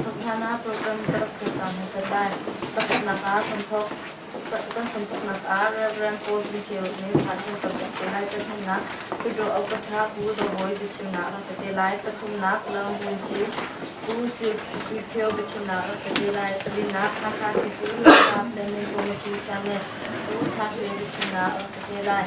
Thawngthana program ka rak tuah ta hmasa lai. Pakhatnak ah sawmthawk kan sawmthawknak ah Rev. Paul Vun Ceu nih thla kan cam te lai. Pahnihnak Hluttaw Okatha Pu Zo Bawi biachimnak rak si te lai. Pathumnak Lam Vun Ci Pu Sui Thio biachimnak rak si te lai. Palinak Hakha Situ Ralkap Planning Committee Chairman Pu Thla Hre biachimnak rak si te lai.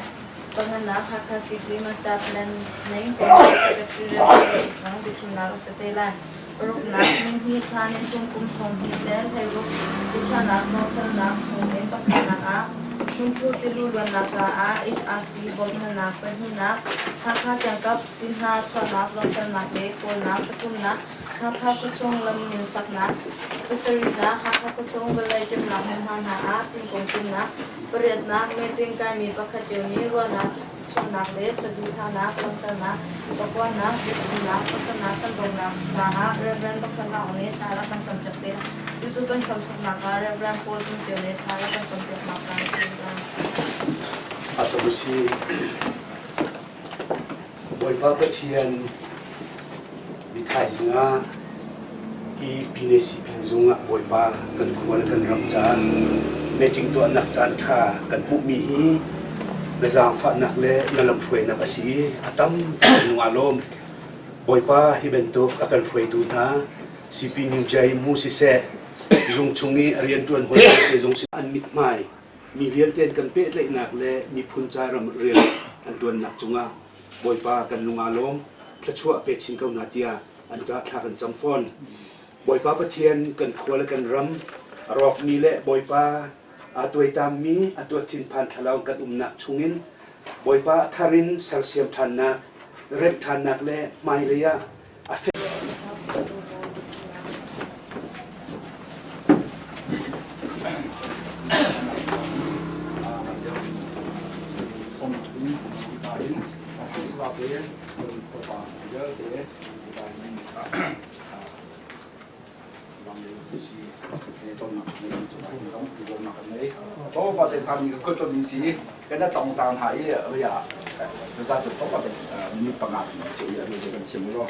Panganak Hakha City Master Planning Committee Secretary Rev. Thang biachimnak rak si te lai. Paruknak Nihnih thla ni thum kum 12 le 16 biachahnak zohfelnak chungin pakhatnak ah Hrunthu tilu luannak caah HRC bawmhnak pahnihnak Hakha Tiangkap ti hna chuahnak zohfelnak le kawlnak pathumnak Hakha khuachung lam min saknak pasarihnak Hakha khuachung vawlei ṭemnak hmunhma hna ah thingkung cinnak pariatnak meeting kaimi pakhat cio nih ruahnak chuahnak le saduhthahnak langhternak, pakuannak, biathumnak, pakhatnak kan donghnak caah Rev. Dr. Maung nih thla rak kan campiak te. Cucu kan hramthawknak ah Rev. Paul Tum Tio nih thla rak kan campiaknak caan a si. Atabusi Bawipa Pathian mithaizing ah hi Pine Sipin zung ah Bawipa kan khua le kan ram caah meeting tuahnak caan ṭha kan hmuhmi hi na zaangfahnak le na lamhruainak a si i a tam lung aa lawm. Bawipa hi bantuk a kan hruaitu hna Sipin New mu siseh zung chung i a rianṭuan hawi vialte zong an mithmai mi vialte an kan pehtlaihnak le miphun ca ram rian an ṭuannak cungah Bawipa kan lung aa lawm thluachuah pe chin ko hna tiah an ca thla kan cam fawn. Bawipa Pathian kan khua le kan ram a rawkmi le Bawipa aa tuaitammi a tuat thinphan thlalau kan umnak chungin Bawipa a thar in sersiam ṭhannak, remh ṭhannak le hmailei ah a fek Kan tong tang ha i ya cu ca cu tok minute panga cu i anu kan thiam lo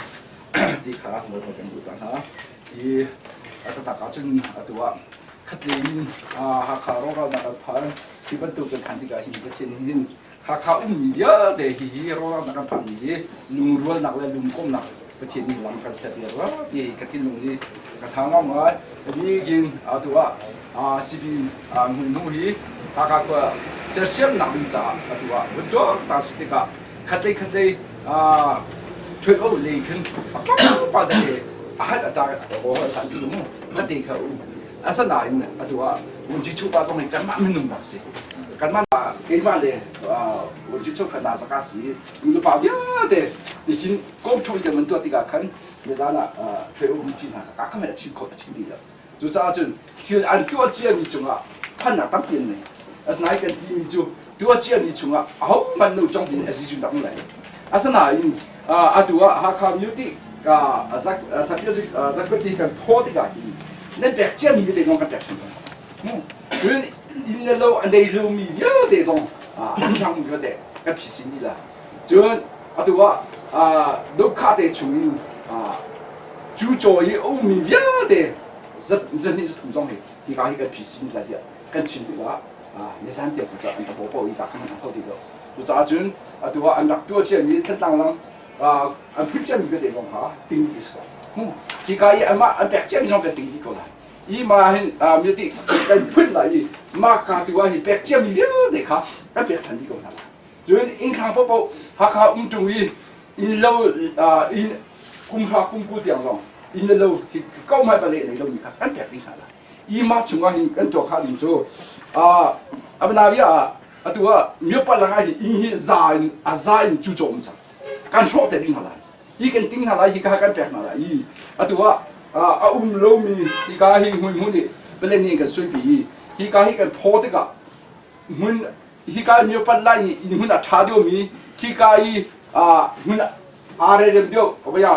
ti kha mo kan duh ta hna i atatak ah cun atu ah khatlin Hakha rawral nak phan hi bantuk kan phan tikah hin Pathian hin Hakha ummi vialte hihi rawlnak kan phanmi hi lungrualnak le lungkomhnak Pathian nih lam kan serpiak lo ti ka thinlung hi ka tha ngam ngai. Nihin atu ah sipin hnu hi Hakha khua sersiamnak ding caah atu ah vun ta si tikah khatlei khatlei ṭhui o lei khin a tlawmpal te a hat a ta ta si mu ka te kha u asanain atu ah Vunci chupa zong hi kanmah minung bak si. Kanmah keimah le vunci chup kha zaka si. Nulepa vialte nihin kom thu kan man tuah tikah khan nizan ah ṭhue vunci hna ka ka a chim khawh a chim dih lo. Cucaah cun thil an tuah ciami cungah phannak tampi an nei. Asinain kan timi cu tuah ciami chungah ahohmanh nu cong ding a si dak lai. Asinain atu ah Hakha Beauty ka zakwati kan phaw tikah hin nan pek ciami tete zong kan pek hrim hna. Cun inn le lo a nei lomi vialte zong an hlang vialte kan phisin dih la. Cun atu ah dukha te chungin cu caw i a ummi vialte zahnih zathum zong hi hika hi kan phisin lai tiah kan chim tikah nizan tiang cu an paw paw i ka khan an tho ti lo. Cucaah cun atu ah an rak tuah ciami Thantlang lam an phut ciami vialte zong kha ting dih a si ko. Hika i amah an pek ciami zong kan ting dih ko lai. I ma hin mi kan phun lai i mah ka tu ah hi pek ciami vialte kha kan pek ṭhan dih ko hna lai. Cun innkhang paohpaoh Hakha um ṭung i inn lo inn kum hra kum kul tiang zong inn le lo hi ko mai pale nei lomi kha kan pek ding hna lai. I mah chungah hin kan tuah kha ding cu abanaria ah atu ah myopa lang ah hi inn hi za in a za in cu cawm cang kan hrawh te ding hna lai. Hi kan ting hna lai hi ka kan pek hna lai i atu ah a um lomi hi ka hi hmun hmun i palen nih kan suipi i hi ka hi kan phaw tikah hmun hika myo pan lai nih inn hmun a ṭha deuhmi khika i hmun aa relrem deuh vaya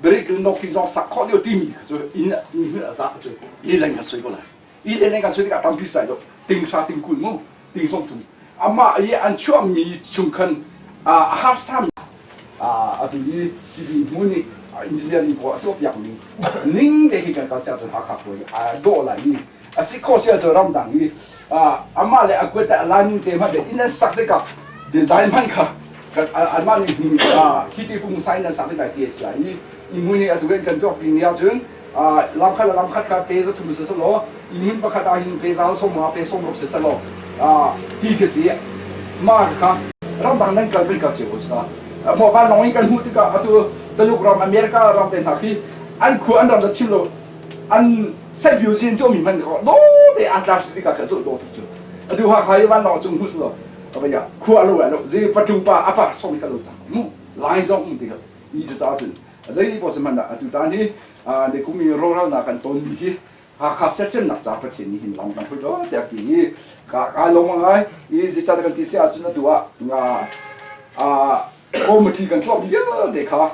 berik nok king zong sak khawh deuh timi kha cu inn hmun a za kha cu lileng kan soi ko lai. I lileng kan soi tikah tampi sai lo ting hra ting kul mu ting song thum amah i an chuahmi chung khan a harsami atu i CV hmu nih engineering pawl a tuahpiak ning ning te khi kan kal cia cun Hakha khua i aa dawh lai i a si khawh si ahcun ramdang i amah le a kuat a lanu te hmanh inn an sak tikah design hmanh kha anmah nih hi ti pung sa in an sak tikah ti a si lai i i hmun i atu kan tuak pi ni ahcun lamkhat le lamkhat kha pe za thum si selaw i hmun pakhat ah hin pe za som pe som ruk si selaw ti khi si ma kha ramdang nan kal kan kal cio ko mo van long in kan hmuh tikah atu Taluk ram America ram te hna khi an khua an ram da chim lo an saipiu zin tuahmi hmanh kha do te an tlar si tikah kha zulh do tuk cu atu ha kha i van lawng cung hmu lo abaya khua lo lo zi patlung pa apa song ka lo cang mu lai zong um tikah i cu ca cun zei po se man da atu ta ni ne kum i ro na kan ton mi hi Hakha sersiamnak ca Pathian nih hin lam kan hruai lo tiah ti i ka ka lawm ngai i zica kan ti si ahcun atu ah nga a committee kan tuah mi vialte kha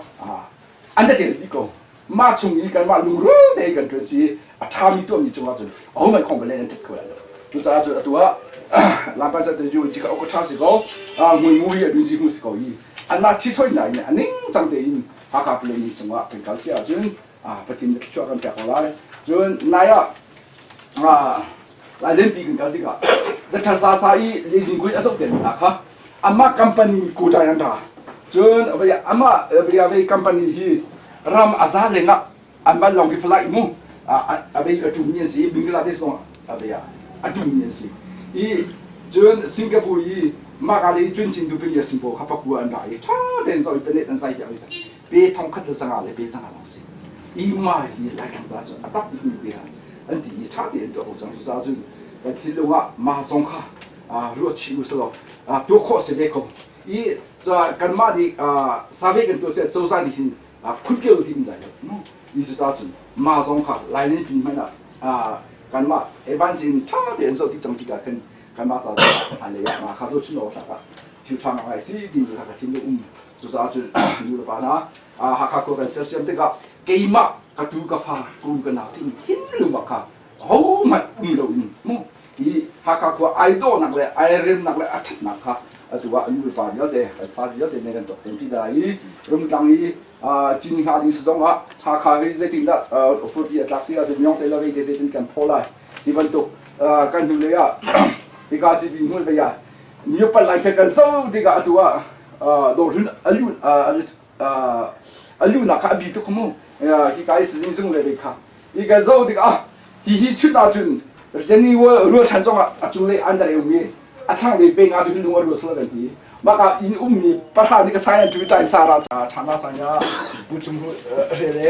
an da tel dih ko. Mah chung i kanmah lungrual tein kan ṭuan si a ṭhami tuahmi cungah cun ahohmanh khong bal in an ṭhat kho lai lo. Cucaah cun atu ah lampa zat te ju ka ṭha si ko ngui hi a duzi hmu si ko i anmah ṭhithoinak in a ningcang tein Hakha Palemi sungah kan kal si ahcun Pathian thluachuah kan pek ko lai. Cun nai ah Lailenpi kan kal tikah Dr. Sasa i lezing kui a zoh te hna kha amah company quota an ra. Cun amah vei company hi ram a za lengah an van lawng hi flight mu a vei a ṭummi an si Bangladesh zong a vei ah a ṭummi an si. I cun Singapore i mah ka le i cun cin dupin ya Singapore kha pakua an ra i ṭha tein zoh i panet an zai piak i pe thong khat le zanga le pe zanga lawng si. I ma hi Laitlang ca cu a tak mi te an ti i ṭha tein tuah ko cang cu ca cun kan thinlung ah mah zong kha ruah chih u selaw tuah khawh si ve ko. I kanmah nih survey kan tuah seh cozah nih hin khutkel ti um lai lo. I cu ca cun mah zong kha Lai pi hmanh ah kanmah advance in ṭha tein zoh ti cang tikah khan kanmah ca zong ah lei ah mah kha zohchun awk tlak ah thil ṭha ngai si ti kha ka thinlung um. Cucaah cun nu le pa hna Hakha khua kan sersiam tikah keimah ka tu ka fa ku ka nau timi thinlung ah kha hohmanh um loin mu hi Hakha khua ai dawhnak le ai remnak le a ṭhatnak kha atu ah nu le pa vialte kan sa vialte ne kan tuak ti lai i Rungtlang i cin hnga ding si zong ah Hakha hi zeitindah furpi a tlak ti ah myong te la te zeitin kan phaw lai ti bantuk kan hnu lei ah hika si bi hmun vei ah myopan lai kha kan zoh tikah atu ah dawrhlun alu alu nak kha a bi tuk mu hika i sizing zung le ve kha i kan zoh tikah hi hi chut ahcun Jenny rual ṭhan zong ah a cunglei an dar um i a thlanglei peng ah lung a rual sal kan ti maka inn ummi pahra nih ka sai an tu ṭai sara ṭhana sang ya bu chung hu re le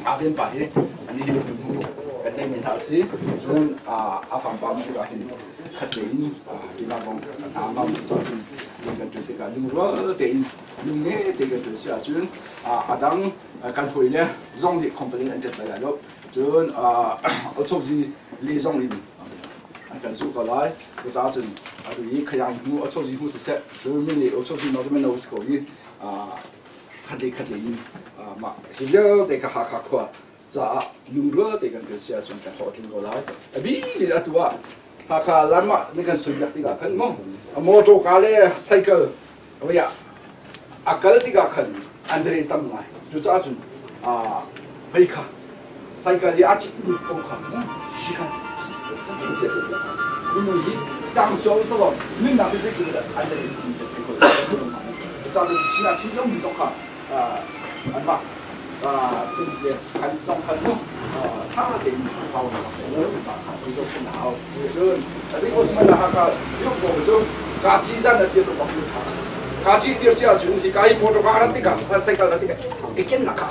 aven pa hi ani hi lu hu kan Kan neihmi hna a si. Cun a fangpa mu tikah hin khat tein keimah zong hna ngam cun kan ṭuan tikah lungrual tein lungne tein kan ṭuan si ahcun a dang kan hawi le zong nih company an ṭet lai lo. Cun ochokzi le zong in an kan zuh ko lai. Cucaah cun atu i khayang hnu ochokzi hnu siseh cun min le ochokzi no cu no si ko i khat le khat le in mah hi vialte ka Hakha khua caah lungrual te kan kan si ahcun kan hlawhtling ko lai. A bi in atu ah Hakha lam ah na kan suipiak tikah khan mu motor ka le cycle ah a kal tikah khan an dere tam ngai. Cucaah cun vei kha cycle i a cit mi ko kha mu si kha minung hi cang sual salo nunnak hi zeitluk dah an dere ti te ko. Cucaah cun chin ah chin lo mi zong kha anmah kan zong khan mu tha tein pau na kha zohkhenh a hau. Cun a si ko sihmanh ah ka yok ko cu ka ci zan na tir bak kha ka ci dir si ahcun hi ka hi motor ka rat tikah cycle rat tikah iken na kha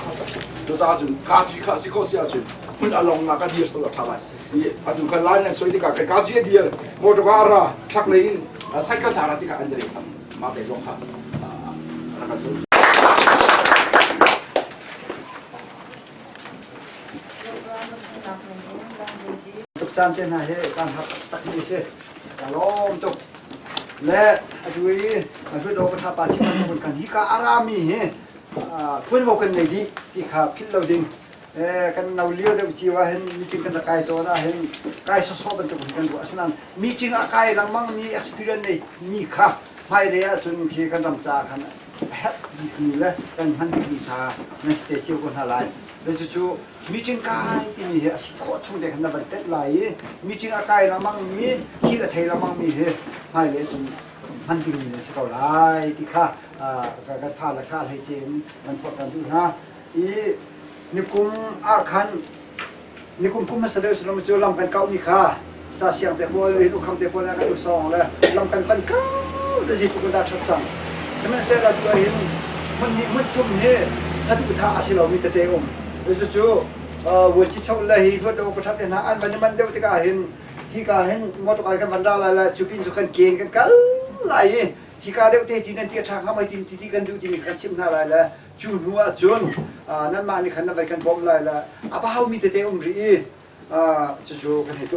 cu ca cun ka ci kha si ko si ahcun hmun along na ka dir so tha lai atu kan lai nan soi tikah ka ci dir motor ka ra thlak lei in cycle tha ra tikah an dire tam ma te zong kha rak zo. Tuk caan te hna hi caan har taktak mi si. Ka lawm tuk. Le atu i hluttaw patha pa chim kan kan hi ka arami hi tuanvo kan nei dih ti kha philh lo ding. Kan no lio deuh cio ah hin meeting kan rak kai tawn ah hin kai sawsawh bantuk in kan ruah. Asinain meeting a kai lengmang mi experience nei mi kha hmailei ahcun khi kan ram caah khan a herh bikmi le kan hman bikmi kha nan si te cio ko hna lai. Le cucu meeting kai timi hi a si khawh chung te khan na van telh lai i meeting a kai lengmang mi thil a thei lengmang mi hi hmailei ahcun hman dingmi nan si ko lai ti kha kan fale kha hleice in nan forh kan duh hna. I nikum ah khan nikum kum hmasa deuh silom cu lam kan kauhmi kha sa siang te pawl hin ukham te pawl kan usawng le lam kan van kau le zeitluk in dah ṭhat cang. Sihmanhsehlaw tu ah hin hmun hnih hmun thum hi saduhthah a si lomi tete um. Cucu vuanci choh le hi hluat deuh ka ṭhat te hna an van i manh deuh tikah hin hika hin motor kan van ra lai le cu pin cu kan ken kan kal lai i hika deuh te ti nan ti a ṭha hnga mei ti ti kan duh timi kan chimh hna lai le cu hnu ah cun nanmah nih khan nan vai kan bawmh lai le a baumi tete um rih i cucu kan hei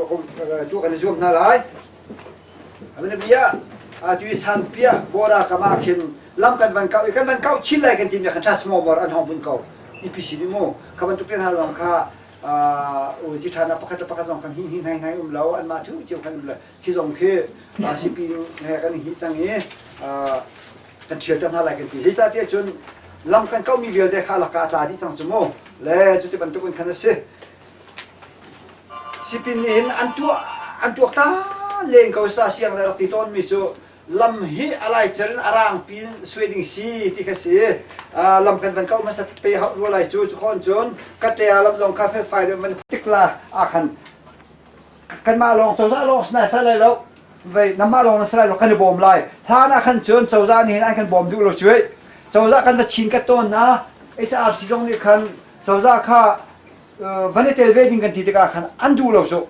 tuah kan i zuam hna lai. Abin bia tu i sanpia bora kam ah khin lam kan van kau i kan van kau chin lai kan timi khan transformer an hong bun ko EPC nih mu kha bantuk te hna zong kha uzi thana pakhat le pakhat zong khan hi hi hnai hnai um lo an mah thu cio khan um le khi zong khi sipin he kan hi cang i kan ṭhialter hna lai kan ti. Zeicahtiah cun lam kan kauhmi vialte kha laka a tla dih cang cu mu. Le cuti bantuk in khan a si. Sipin nih hin an tuah an tuak ta len ko sa siang le rak ti tawnmi cu lam hi a laicer in a rangpi in suai ding si ti kha si. Lam kan van kauh hmasat pe hauh rua lai cu cu khon cun ka ṭe lam zong kha felfai deuh van tik la ah khan kanmah lawng cozah lawng si nai lai lo vei namah lawng na si lai lo kan i bawm lai hlan ah khan cun cozah nih hin an kan bawm duh lo cuai cozah kan va chin ka tawn na HRC zong nih khan cozah kha van i tel ve ding kan ti tikah khan an duh lo cu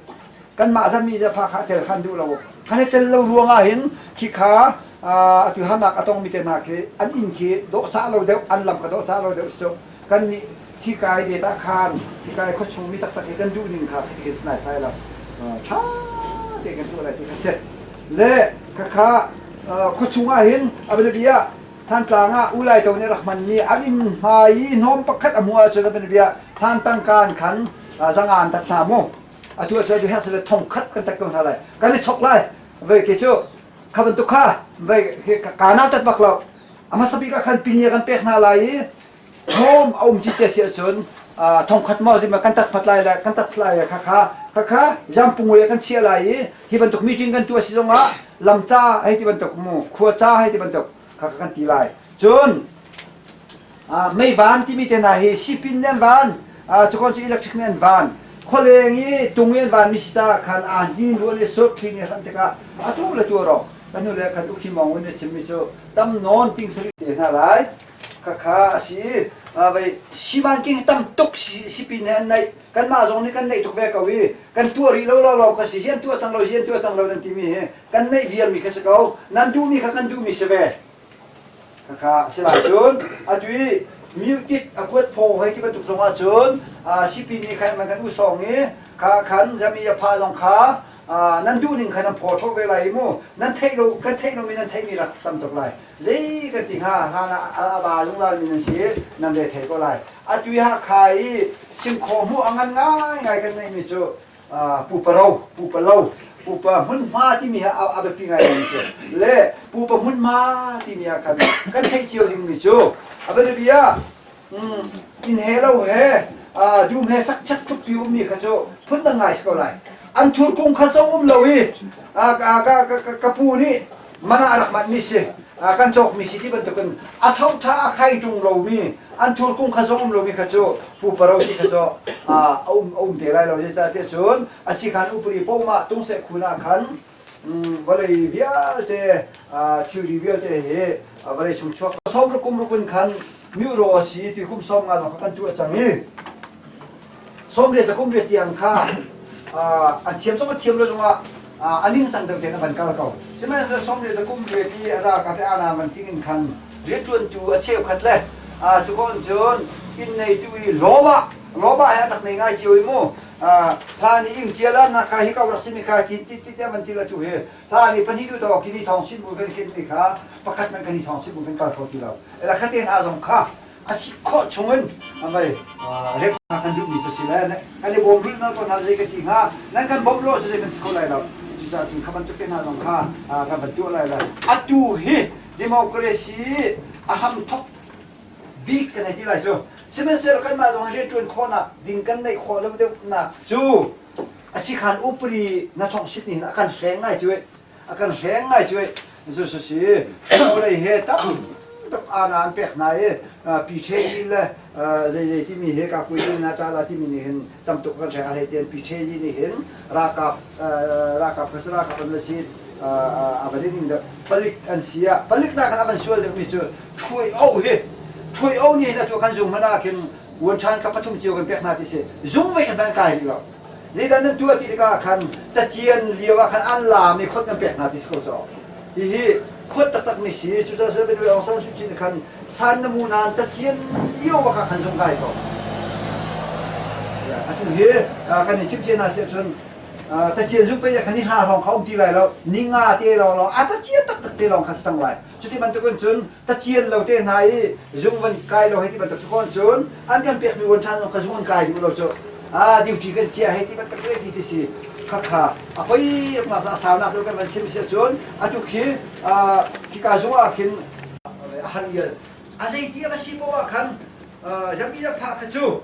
kanmah zami zapha kha tel khan duh lo kan i tel lo ruangah hin khi kha atu hanak a tongmi te hna khi an inn khi dawhcah lo deuh an lam kha dawhcah lo deuh so kan nih hika i det ah khan hika i khuachung mi taktak hi kan duh ning kha khi kan sinai sai lo ṭha te kan tuah lai ti kha si le khakha khuachung ah hin abinabia Thantlang ah Ulai to nih rak hman mi an inn hmai i hnawm pakhat a hmuh ahcun abinabia thlan tangkaan khan zanga an tat hna mu atu ahcun atu herh sile thong khat kan tat ko hna lai kan i chok lai vei ke cu kha bantuk kha vei ka nau tat bak lo a hmasa bik ah khan pinia kan pek hna lai i Home a um cicia si ahcun thongkhat maw zima kan tat phat lai le kan tat lai le khakha khakha zampungui ah kan chiah lai i hi bantuk meeting kan tuah si zongah lam ca hei ti bantuk mu khua ca hei ti bantuk khakha kan ti lai. Cun mei van timi te hna hi sipin nih an van cukon cu electric nih an van khualeng i tung i an van mi si caah khan aa hnin ruah le sut thli nih hram tikah atu le tu ro kan nu le kan ukhi mong in a chimmi cu tam nawn ting sarih te hna lai. Khakha a si. Vai simanking tam tuk sipi nih an neih. Kanmah zong nih kan neih tuk ve ko i kan tuah rih lo lo lo kha si. Sian tuah cang lo, sian tuah cang lo nan timi hi kan neih viarmi kha si ko. Nan duhmi kha kan duhmi si ve. Khakha si lai cun atu i mutit a kuat phaw hei ti bantuk zong ahcun sipi nih khan man kan usawng i kha khan zami a pha zong kha nan duh ning kha nan phaw ṭho ve lai i mu nan theih lo kan theih lomi nan theihmi rak tam tuk lai zei kan ti hnga hlan ah a ba zungzal mi nan si nan re thei ko lai atu i Hakha i singkhaw hmuh a ngan ngaingai kan neihmi cu pupa ro pupa lo pupa hmunhma timi hi a biapi ngai mi si le pupa hmunhma timi ah khan kan theih cio dingmi cu a biapi ah inn he lo he dum he fek ṭhek ṭhup pi ummi kha cu phundang ngai si ko lai an thur kung kha zo um lo i ka pu nih mana a rak manhmi si kan cawkmi si ti bantukin a thoṭha a khai ṭung lomi an thur kung kha zong um lomi kha cu pupa ro ti kha cu a um te lai lo zeicahtiah cun a si khan upri pohmah tungseh khun ah khan vawlei vialte thilri vialte hi vawlei chung chuak som kum rukun khan miuro a si ti kum som nga zong kha kan tuah cang i 80 le kum riat tiang kha an thiam zong a thiam lo zongah a ningcang deuh tein a van kal ko. Sihmanhsehlaw 80 le kum riat i a ralkap le ana van ting in khan rianṭuantu a cheukhat le cu ko cun inn neitu i lawba lawba he an rak nei ngai cio i mu hlan i ing cia la na kha hi ko rak simi kha ti ti ti van ti la tu hi hlan i pahnih du to kini thong sin bu kan khin mi kha pakhat man kan i thong sin bu kan kal kho ti lo ela khaten a zong kha a si khawh chungin amai rep kan duhmi cu si le kan i bawm rulh ko hna zei ka ti hnga nan kan bawmh lo cu zei kan si kho lai lo cucaah cun kha bantuk te hna zong kha kan van tuah lai lo atu hi democracy a hram thok bik kan hei ti lai cu sihmanhsehlaw kanmah zong rianṭuan khawhnak ding kan neih khawh lo deuhnak cu a si khan upri na thong sit nih hin a kan hreng ngai cu a kan hreng ngai cu zu su si vawlei he tam tuk ana an pek hna i pi the yi le zei zei timi he ka kui na ta la timi nih hin tam tuk kan hreng a hlei cen pi the yi nih hin ralkap ralkap kha ralkap an si a van ning deuh palik an si ah palik na kan avan sual deuh mi cu ṭhuai o hi ṭhuai o nih hin atu kan zung hmana khin uan ṭhan ka pathum cio kan pek hna ti si zung ve kan van kai rih lo Zeidah nan tuah ti tikah khan tacian lio ah khan an laam i khot nan pek hna ti si ko sawh. Hihi khot taktak mi si. Cucaah Benwe Aung San Suu Kyi nih khan san na mu nain tacian lio bak ah khan zung kai ko. Atu hi kan i chimh cia hna si ahcun tacian zung pei ah khan ni hla hrawng kha um ti lai lo. Ni nga te lawng lawng a tacian taktak te lawng kha si cang lai. Cuti bantukin cun tacian lo te hna i zung van kai lo hei ti bantuk si fawn cun an kan pekmi uan ṭhan zong kha zung an kai duh lo cu ah duty kan chia hei ti bantuk le ti ti si khakha a poi a saunak deuh kan van chim si ahcun atu khi khika zung ah khin a har ial a zeiti a va si poah ah khan zami a phah kha cu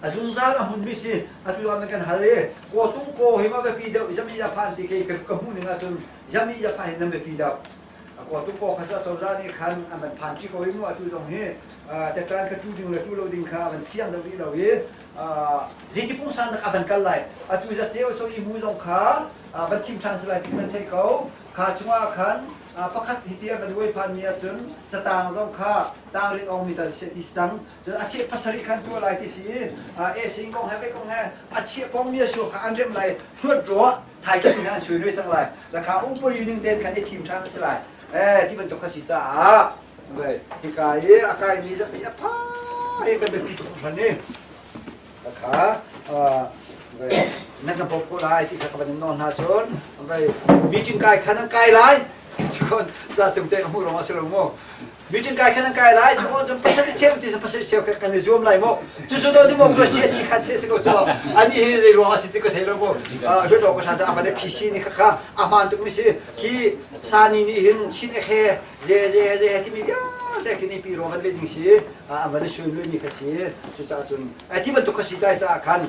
a zungzal a hmunmi si atu ah kan hal i kaw tung kaw hi ma biapi deuh zami a phan ti kei ka hmuh ning ahcun zami a phan hi nan biapi deuh Kaw tung kaw kha cu acozah nih khan an van phan ṭi ko i mu atu zong hi tetlan kha ṭu ding le ṭu lo ding kha a van fiang deuh rih lo i zeiti pungsan dak a van kal lai atu zatceo so i mu zong kha van thim ṭhan si lai ti kan theih ko kha chungah khan pakhat hiti an van uai phan mi ahcun catang zong kha tang rit ong mi tal seh ti cang cun a cheh pasarih khan tuah lai ti si i e sing kong he ve kong he a cheh pong mi a suak kha an remh lai hluat ruah thaikhat in an sui rui cang lai rakha upari ning ten khan i thim ṭhan a si lai eh ti bantuk kha si caah hika i a kai mi zapi a pha i kan biapi tuk hran i kha nan kan bawmh ko lai ti kha ka van in nawl hna cun meeting kai kha nan kai lai cun sa cung te ka hmuh rong a si lo mu Meeting kai khan an kai lai cu cun pasarih cheu ti pasarih cheu kan i zuam lai mu cu cu do democracy a si khan si si ko cu ani hi zei ruang a si ti ka thei lo mu hluttaw ka shan a van PC ni kha kha a hmaan tuk mi si khi sani nih hin chin ekhe je je je he timi vialte khi ni pi ruang van ve ding si an van i sui lui mi kha si cucaah cun ti bantuk kha si tai caah khan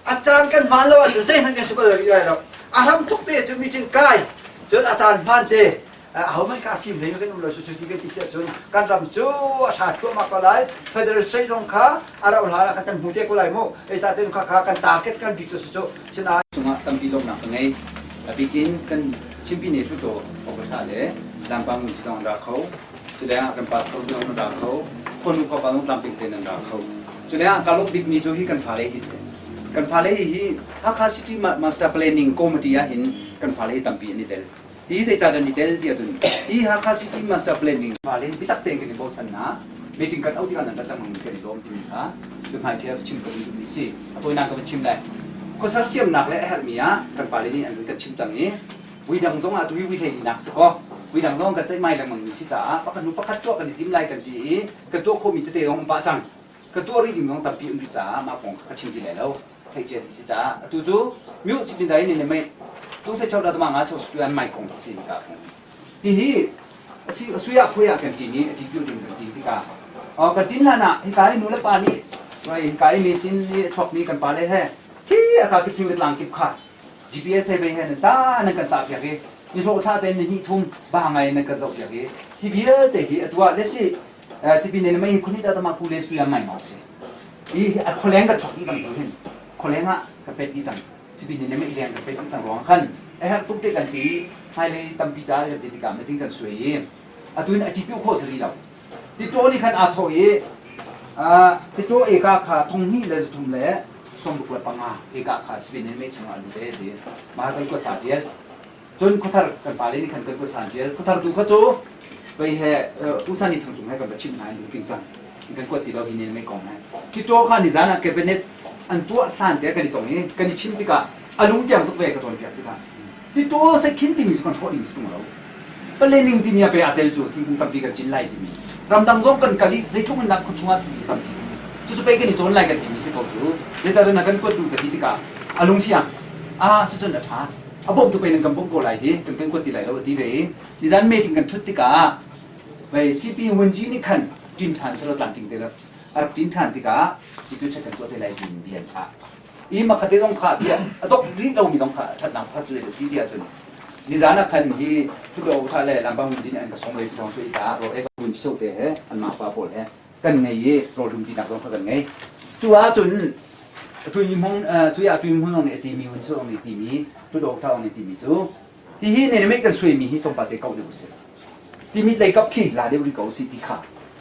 a caan kan hmaan lo ahcun zeihmanh kan si bal rih lai lo a hram tuk te cu meeting kai cun a caan hmaan te ahohmanh kha a fim hlei kan um lo cu ti kan ti si ahcun kan ram cu a ṭha thluahmah ko lai federal state zong kha a rauh hlan ah khan kan hmu te ko lai mu eizaten kha kha kan target kan bik cu si cu sinain cungah tampi lawmhnak ka ngei a bikin kan Chinpi ne Hluttaw awka ṭha le Lampa ngun zong an ra kho cu lengah kan pastor zong an ra kho. Khuanu khuapa zong tlamtling tein an ra kho. Cu lengah kaa lawmh bikmi cu hi kan fale hi si. Kan fale hi Hakha City Master Planning Committee ah hin kan fale hi tampi an i tel. Hi zeicah an i tel ti ahcun hi Hakha City Master Planning fale biatak tein kan i bochan hna. Meeting kan auh tikah nan rat lengmang mi kan i lawm timi kha biahmai ṭhial chim ka duh duhmi si. A tawinak ka van chim lai. Khuasar siamnak le a herhmi ah kan pale nih an kan chim cang i vui dang zong ah tuhi vui hlei linak si kaw vui dang zong kan ceihmai lengmang mi si caah pakhat hnu pakhat tuah kan i tim lai kan ti i kan tuah khawhmi tete zong um pah cang. Ka tuah rih ding zong tampi um rih caah mah kong kha ka chim ti lai lo. Theih cia si caah atu cu myu sipin dai ni le mei tung se chau da ma nga chau su an mai kong si ka kong hihi asi suya phuya kan ti ni ati pyu ding kan ti tikah kan tin hlan ah hika i nu le pa nih hika i mi sin i chuak mi kan pa le he hi aka kip fing le tlang kip kha GPS he ve he nan ta nan kan ta piak i ni hlawh thla ten ni hnih thum ba ngai nan kan zoh piak i hi vialte hi atua le si sipin ne mai khuni da tama ku le suya mai ma si i a khualeng ka chok dih cang tu hin khualeng ah ka pet dih cang sipin nih mei leng ka pet dih cang ruang khan a herh tuk te kan ti hmailei tampi ca kan ti tikah meeting kan suai i atu in a tipiu khawh si rih lo titaw nih khan aa thawh i titaw eka kha thong hnih le zathum le 65 eka kha sipin nih mei chungah lut e ti mah kan kua sa tial cun khuathar kan pale nih khan kan kua san tial khuathar tu kha cu vei he usan ni thang cung he kan va chimh hna in lungtling cang kan kuat ti lo hi ne mei kong he titaw kha nizan ah cabinet an tuah hlan te kan i tong i kan i chim tikah a lung tiang tuk ve ka cawnpiak tikah titaw sekhin timi cu kan hrawh ding si tung lo planning timi a pe a tel cu thingkung tampi kan cin lai timi ramdang zong kan kal i zeitluk in dah khua chungah thingkung tampi cucu pei kan i cawn lai kan timi si ko cu zeicahtiah na kan kuat duh ka ti tikah a lung fiang a sicun a ṭha a bawmtu pei nan kan bawmh ko lai hi kan kan kuat ti lai lo a ti ve i nizan meeting kan ṭhut tikah vei CP Wunji nih khan ṭin ṭhan selaw tlamtling te a rak ṭin ṭhan tikah ti tu kan tuah te lai tiin bia an chah i makhate zong kha bia a dok rih lomi zong kha ṭhatnak pakhat cu a si ti ahcun nizan ah khan hi Hluttaw Utha le Lambang Wunji nih an ka song ve ti thawng sui ta ro e Wunji cho te he anmah pa pawl he kan ngei i rawlhum tinak zong kha kan ngei. Cu ahcun Tui Hmung Suya Tui Hmung nih a timi Hun Sung nih timi Tudawk Thao nih timi cu hihi ne mei kan suaimi hi tlawmpal te kauh deuh usih. Timi tlei kap khi la deuh rih ko usih ti kha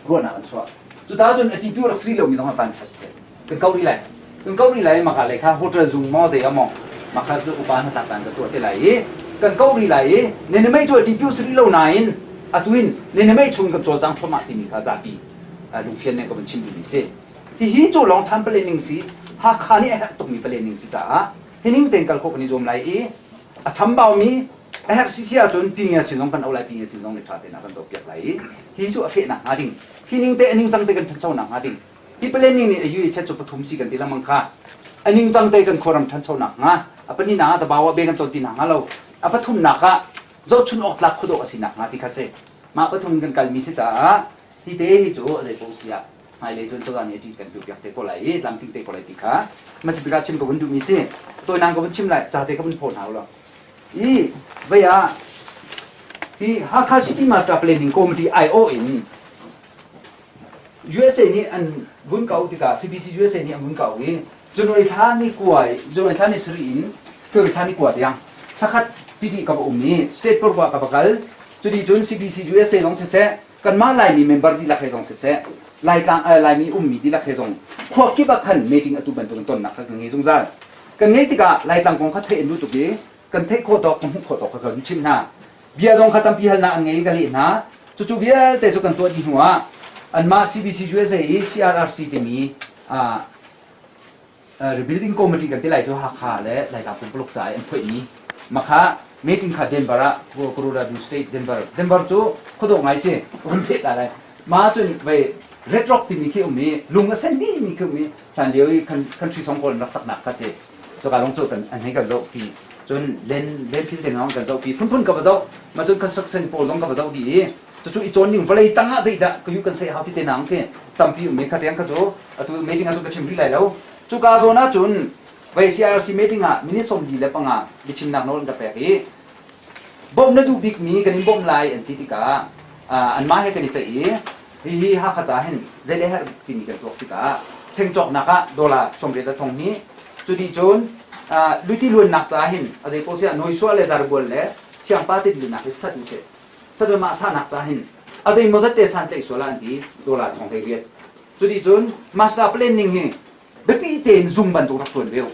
ruahnak an chuah. Cucaah cun a tipiu rak si lomi zong an van ṭhat si. Kan kauh rih lai. Kan kauh rih lai maka lei kha hotel zung maw zei ah maw maka cu upa hnatlak dan ka tuah te lai i kan kauh rih lai i ne mei cu a tipiu si rih lo nain atu in ne mei chung kan cawlcang thluahmah timi kha zapi lungfian nih ka van chim duhmi si. Hihi cu long time planning si Hakha nih a herh tukmi planning si caah hining tein kal khawh kan i zuam lai i a chambaumi a herh si si ahcun pi nge sin zong kan auh lai pi nge sin zong nih ṭha tein a kan zohpiak lai i hi cu a fehnak hnga ding hi ning te a ningcang te kan ṭhanchonak hnga ding hi planning nih a yu i chet cu pathum si kan ti lengmang kha a ningcang te kan khuaram ṭhanchonak hnga a pahnihnak ah tabawa be kan ton ti hna hnga lo a pathumnak ah zohchun awk tlak khuadawh a si nak hnga ti kha si mah pathum kan kalmi si caah hi te hi cu a zei paoh si ah hmailei cun cozah nih a ṭih kan piak te ko lai i tlamtling te ko lai ti kha hmasabik ah chim ka vun duhmi si tawinak ka vun chim lai ca te ka vun phaw hna ulaw i vei ah hi Hakha City Master Planning Committee IO in USA nih an vun kau tikah CBC USA nih an vun kau i January thla ni kua January thla ni sarih in February thla ni kua tiang thlakhat titi ka va um i state paruk ah ka va kal cuti cun CBC USA zong siseh kanmah Laimi member dihlak he zong siseh Laitlang Laimi ummi dihlak he zong khua kip ah khan meeting atu bantukin tonnak kha kan ngei zungzal. Kan ngeih tikah Laitlang kong kha theih an duh tuk i kan theih khawh tawk kan hmuh khawh tawk kha kan chimh hna. Bia zong kha tampi halnak an ngei i ka leh hna. Cucu vialte cu kan tuah dih hnu ah anmah CBC USA i CRRC timi rebuilding committee kan ti lai cu Hakha le Laitlang pumpuluk ca i an phoihmi makha meeting kha Denver ah Colorado State Denver Denver cu khuadawh ngai si vun phet ta lai ma cun vei Red Rock timi khi um i lung a sen dih mi khi um i hlan lio i country song pawl an rak saknak kha si cuka lung cu kan an hei kan zoh pi cun len len thil te hna kan zoh pi phunphun ka va zoh ma cun construction pawl zong ka va zoh dih i cucu i cawn ning vawlei tang ah zeidah ka yu kan sei hau ti te nang khi tampi um i kha tiang kha cu atu meeting ah cun ka chim rih lai lo cuka zawn ah cun vei CRC meeting ah minute 45 biachimnak nawl an ka pek i bawmh na duh bikmi kan in bawmh lai an ti tikah anmah he kan i ceih i hihi Hakha ca hin zei le herh timi kan tuak tikah thengcawknak ah dollar 80 le thong hnih cu dih cun luti luannak ca hin a zei paoh siah noisuah le zarbual le siangpa tit lunak hi sat usih Sadawmah sahnak ca hin A zeimawzat te santlaih sual ah an ti dollar thong 18. Cuti cun master planning hi biapi tein zung bantuk rak ṭuan ve u.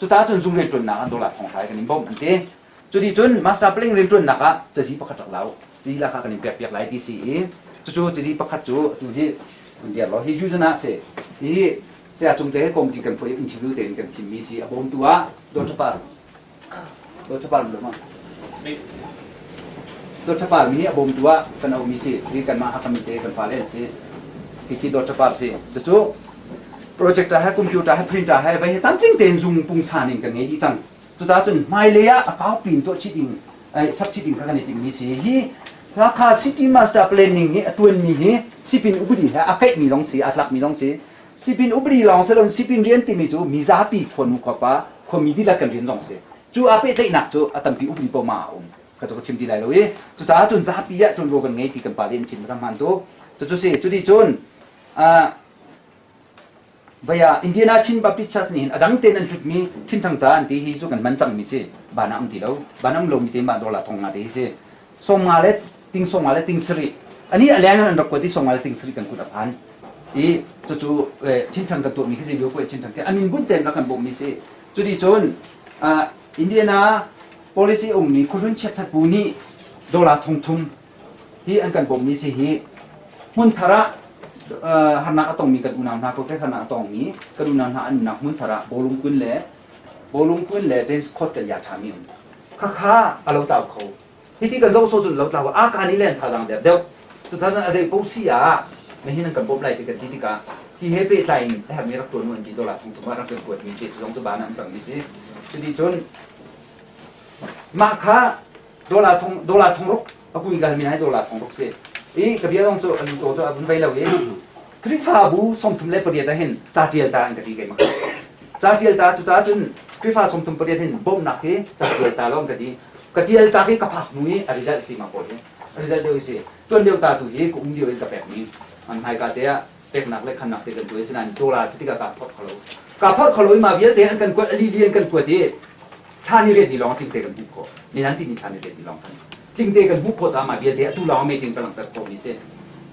Cucaah cun zung rianṭuannak ah dollar thong hlai kan in bawmh an ti. Cuti cun master planning rianṭuannak ah cazi pakhat rak la u. Cazi lak ah kan in pekpiak lai ti si i cucu cazi pakhat cu atu hi an dir lo. Hi Yuzana si. Hi saya cung te he komti kan phuah i interview tein kan thimmi si. A bawmtu ah Dr. Par. Dr. Par lo ma? Dr. Par mi hi a bawmtu ah kan auhmi si. Hi kanmah Hakha mi te kan fale an si. Hi khi Dr. Par si. Cucu projector he computer he printer he vai he tamtling tein zung pungsan in kan ngei dih cang. Cucaah cun hmailei ah a kaupi in tuah chih ding chap chih ding kha kan i timhmi si. Hi Hakha City Master Planning hi a tuanmi hi sipin upadi he a kaihmi zong si, aa tlakmi zong si. Sipin upadi lawng si loin sipin rian timi cu mizapi khuanu khuapa khuami dihlak kan rian zong si. Cu aa pehtlaihnak cu a tampi upadi poah a um. Ka cu ka chim ti lai lo i cucaah cun zapi ah ṭuanvo kan ngei ti kan pale an chim kha hmaan tuk. Cucu si, cuti cun Vaya Indiana Chin Baptist Church nih hin a dang tein an hlutmi Thinthang ca an ti hi cu kan man cangmi si. Van ah um ti lo. Van um lomi te mah dollar thong nga te hi si. 50 le ting 50 le ting sarih. Ani a leng in an rak kuat i 50 le ting sarih kan kut a phan. I cucu Thinthang kan tuahmi khi si ko Thinthang te amin bunh tein rak kan bawmhmi si. Cuti cun Indiana policy ummi khuahlun chiatchat bu nih dollar thong thum hi an kan bawmhmi si hi hmunthar ah harnak a tongmi kan unau hna kokek harnak a tongmi kan unau hna an umnak hmunthar ah bawlung kun le bawlung kun le tennis court kan ya ṭhami um khakha a lo tau kho hiti kan zoh so cun lo tlau a ka ni len thazang der deuh cucaah a zei po si ah mehin an kan bawmh lai ti kan ti tikah hi he pehtlai in a hermi rak ṭuan an ti dollar thong thum ah rak kan kuat mi si cu zong cu ban an cang mi si cuti cun mah kha Dollar thong dollar thong ruk a kui gal mi hai dollar thong ruk si i ka bia zong cu an to cu a vun vei lo i Khrihfabu 38 ah hin ca tial ta an ka ti keimah ca tial ta cu ca cun Khrihfa 38 hin bawmhnak hi ca tial ta lawng ka ti ka tial ta hi ka phak hnu i a result si ma pawl hi a result deuh si tuan deuh ta tu hi ka um lio in ka pek mi an hmaika te ah peknak le khannak te kan tuai sinain dollar si tikah ka phorh kholo ka phorh kholo i ma vialte an kan kuat ali li an kan kuat i thla ni riat ni lawng tling te kan hmuh khawh ni nan ti ni thla ni riat ni lawng kan tling te kan hmuh khawh caah mah vialte atu lawng meeting ka langhter khawh mi si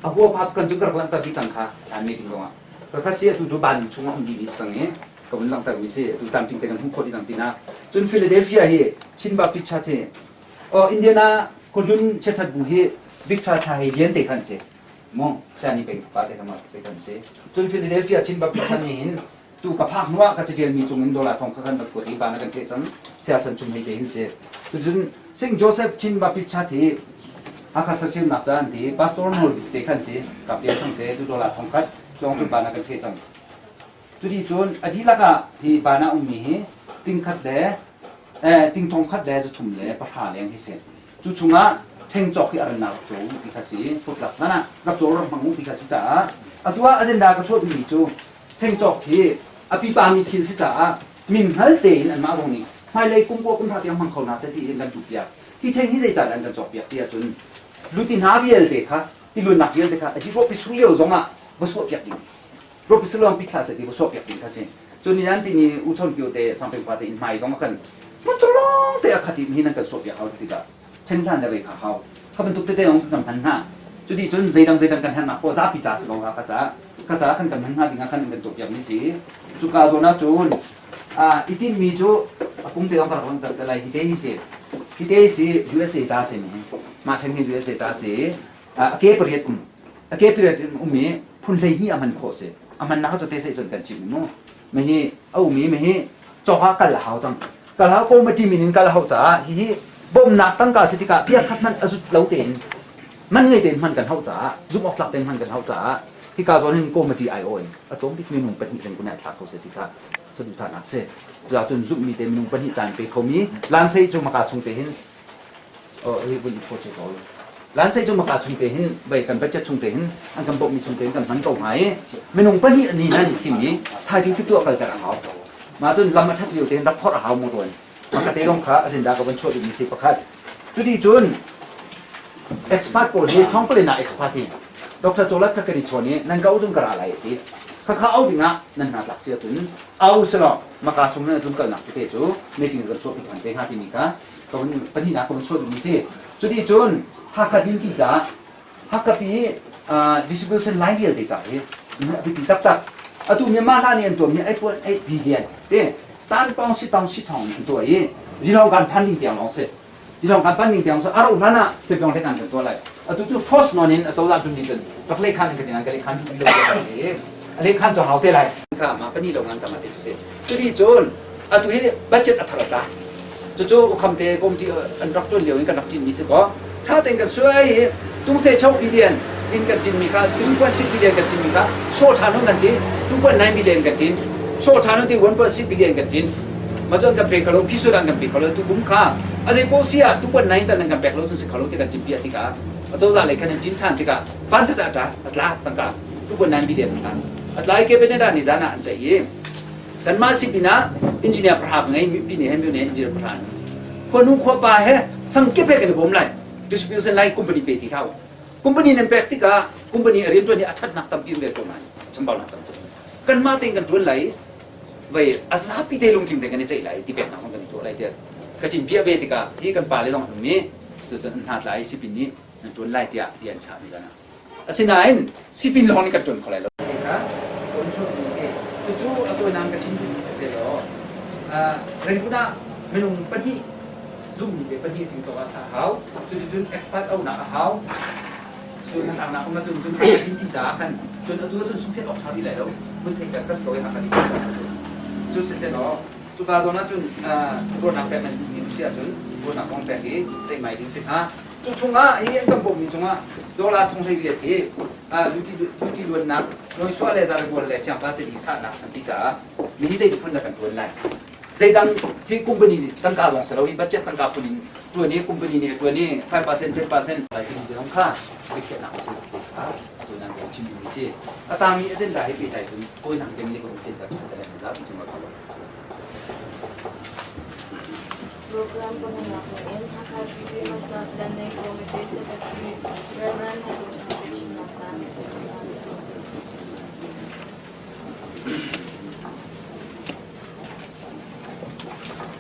a hua phak kan cu ka rak langhter dih cang kha hlan meeting zong ah ka kha si atu cu ban chung ah um dih mi si cang i ka vun langhter mi si atu tlam tling te kan hmuh khawh dih cang tina cun Philadelphia hi Chin Baptist Church hi oh Indiana khuahlun chiathat bu hi Victor thla hi lian te khan si mu siani peng pa te kha te kan si cun Philadelphia Chin Baptist Church nih hin tu ka phak hnuah ka catial mi cung in dollar thong kha kan rak kuat i van a kan theh cang sia chan chung hei te hin si cucun St. Joseph Chin Baptist Church hi Hakha sasiamnak ca an ti pastor nawl bik te khan si kapia thang te tu dollar thong khat cong cu van a kan theh cang tudi cun a dihlak ah hi van ah ummi hi ting khat le ting thong khat le zathum le pahra leng hi si Cu chungah thengcawk hi a rannak rak caw u ti kha si futlak hlan ah rak caw rak hmang u ti kha si caah atu ah agenda ka chuah duhmi cu thengcawk hi a pipami thil si caah min hngal tein anmah zong nih hmailei kum kua kum hra tiang hmang kho hna seh ti in kan duhpiak. Hi theng hi zeicah an kan cawkpiak ti ahcun luti hna vialte kha tiluannak vialte kha a hi ruahpi sur lio zong ah va suahpiak ding ruahpi sur lawng pi thlah seh ti va suahpiak ding kha si. Cun ni nan timi U Chawn Pio te Sangpeng pa te inn hmai zong a kan motor lawng te a khat i hin an kan suahpiak hau tikah then hlan le vei kha hau kha bantuk tete zong kan hman hna cuti cun zeidang zeidang kan hernak poah zapi ca si ko kha ca kha ca kan kan hman hna ding ah khan kan tuahpiak mi si cuka zawn ah cun i tinhmi cu a pung te zong ka rak langhter te lai hi te hi si hi te hi si USA ta si mi mah then hi USA ta si a ke pariat um a ke pariat um i phun 12 a hman khawh si a hmannak cu te sei cun kan chim mu mi hi a um i mi hi cawk ah kal a hau cang kal hau ko ma ti min in kal hau caah hihi bawmnak tangka si tikah pia khat hmanh a zut lo tein man ngei tein hman kan hauh caah zumh awk tlak tein hman kan hauh caah hika zawn hin committee ai-aw in a tlawm bik minung pahnih reng kun ah thla kho se ti kha saduhthahnak si cuah cun zumhmi te minung pahnih caan pe khomi lansei cu maka chung te hin Oh, hi vun i phaw che ko. Lansei cu maka chung te hin vei kan budget chung te hin an kan bawmhmi chung te hin kan hman ko hnga i minung pahnih ni nan i thim i thaizing tu tuah kalter a hau. Mah cun lam a ṭhat lio te hin rak phorh a hau mu ruan. Maka te lawng kha azinda ka van chuah duhmi si pakhat. Cuti cun expert pawl hi thawngpalin ah expert hi Dr. Cholat kha kan i chawn i nan ka u cun ka ra lai a ti. Khakha au dingah nan hna tlak si ahcun au selaw maka chung nan tlun kalnak tete cu meeting kan chuahpi ṭhan te hnga timi kha ka vun pahnihnak ka vun chuah duhmi si. Cuti cun Hakha dinti caah Hakkapi distribution line vialte ca hi a biapi taktak. Atu Myanmar hna nih an tuahmi 8.8 billion te tan pawng si tong si thong an tuah i rilong kan phan ding tiang lawng si. Rilong kan phan ding tiang so a rauh hlan ah pepyong hlek an kan tuah lai. Atu cu force non in a cozah dun nih cun rak leh khan an ka tin an ka leh khan duh lo ti si. A leh khan cu hau te lai. Kha ma pani lo ngan tama te cu si. Cuti cun atu hi budget a thar a tla. Cucu ukhamte komti an rak ṭuan lio in kan rak ṭinmi si kaw ṭha tein kan suai i tungse cho billion in kan ṭinmi kha 2.6 billion kan ṭinmi kha sawh ṭhan hun kan ti 2.9 billion kan ṭin sawh ṭhan hun ti 1.6 billion kan ṭin ma cun kan pe kho lo phisu dan kan pe kho lo tu kum kha a zei poh si ah 2.9 tan kan pek lo cun si kho lo ti kan ṭin piah tikah a cozah lei khan an ṭin ṭhan tikah van tat a a tla tangka 2.9 billion a tla a tla i cabinet ah ni zan ah an ceih i Kanmah si pinah engineer pahra ka ngei mipi nih he myo nih engineer pahra an khuanu khuapa he sangkip he kan i bawm lai distribution line company pe ti hlah u company nan pek tikah company a rianṭuan hi a ṭhatnak tampi um ve ko nain a chambaunak tampi kanmah tein kan ṭuan lai vei a zapi te lungtling te kan i ceih lai ti peknak zong kan i tuah lai tiah ka cin bia ve tikah hi kan pa le zong an um i tucun an hna tla i sipin nih nan ṭuan lai tiah bia an chah ni zan ah Asinain sipin lawng nih kan ṭuan kho lai lo. Kha control mi si. Cucu a tuanang ka chim duhmi si sehlaw Rangoon ah minung pahnih zummi te pahnih thing cawk ah a hau. Cuticun expert auhnak a hau. Cun hnatlaknak um ahcun cun Hakha ti caah khan cun atu ahcun sungkhet awk ṭha rih lai lo. Vun theihter ka si ko i Hakha ti caah cun. Cu sisehlaw cuka zawn ahcun ruahnak pek nan duhmi um si ahcun ruahnak zong pek i ceihmai ding si hnga. Cu chungah hi an kan bawmhmi chungah dollar thong 18 hi duty luannak Noisuah le Zarbual le Siangpa tili sahnak an ti caah mi hi zei phun dah kan ṭuan lai. Zeidang hi company tangka zong si lo hi budget tangka phun in ṭuan i company nih a ṭuan i 5% 10% lai timi te zong kha biakhiahnak a si ti kha atu nan kan chim mi si. A tangmi agenda hi pehtlai tun kawi nang ding nih ka hun fianter ṭhan te lai zapi cungah ka lawm. Program pahnih in Hakha City Master Planning Committee Secretary Rev. Henry Chinnak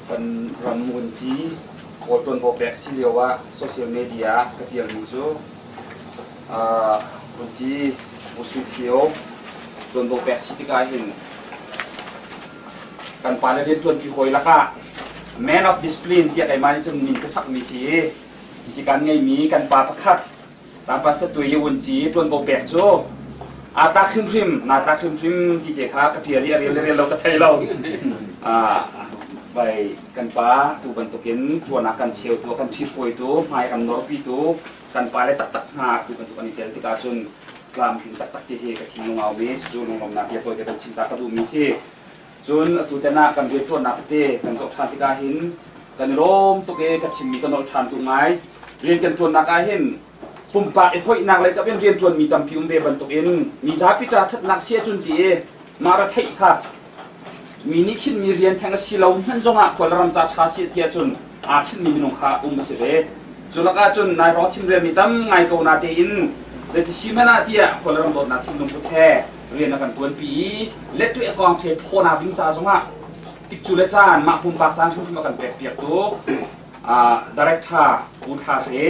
Kan ram vunci Kawl tuanvo pek si lio ah social media ka tialmi cu vunci Busu Thio tuanvo pek si tikah hin Kan pa le rianṭuanpi hawi lakah man of discipline tiah keimah nih cun min ka sakmi si i sikan ngeimi kan pa pakhat Tapa Satui Wunci ṭuanvo pek cu aa tlak hrimhrim naa tlak hrimhrim ti te kha ka ṭial i a rel le rel lo ka thei lo. Vai kan pa tu bantukin ṭuan ah kan cheutu kan ṭhihruaitu hmai kan norpitu kan pa le taktak hna tu bantuk an i tel tikah cun tlamtling taktak ti hi ka thinlung a um i cucu lunglawmhnak bia tawite kan chim ta ka duhmi si. Cun atu tan ah kan rianṭuannak tete kan zoh ṭhan tikah hin kan i lawm tuk i ka chimmi ka nolh ṭhan duh ngai. Rian kan ṭuannak ah hin pumpak i hoihnak lei kap in rianṭuanmi tampi um ve bantukin mi zapi ṭa ṭhatnak si ahcun ti i mah ra theih kha mi nih khinmi rian theng a si lo hmanh zongah khualram ca ṭha si ti ahcun aa khinmi minung kha um a si ve. Cu lakah cun nai hrawng chimrelmi tam ngai ko natein zeiti si hmanh ah tiah khualram dawtnak thinlung put he rian a kan ṭuanpi i letṭuih a kong ṭhe phawnak ding ca zongah tikcu le caan mah pumpak caan hrimhrim a kan pekpiaktu director Pu Thla Hre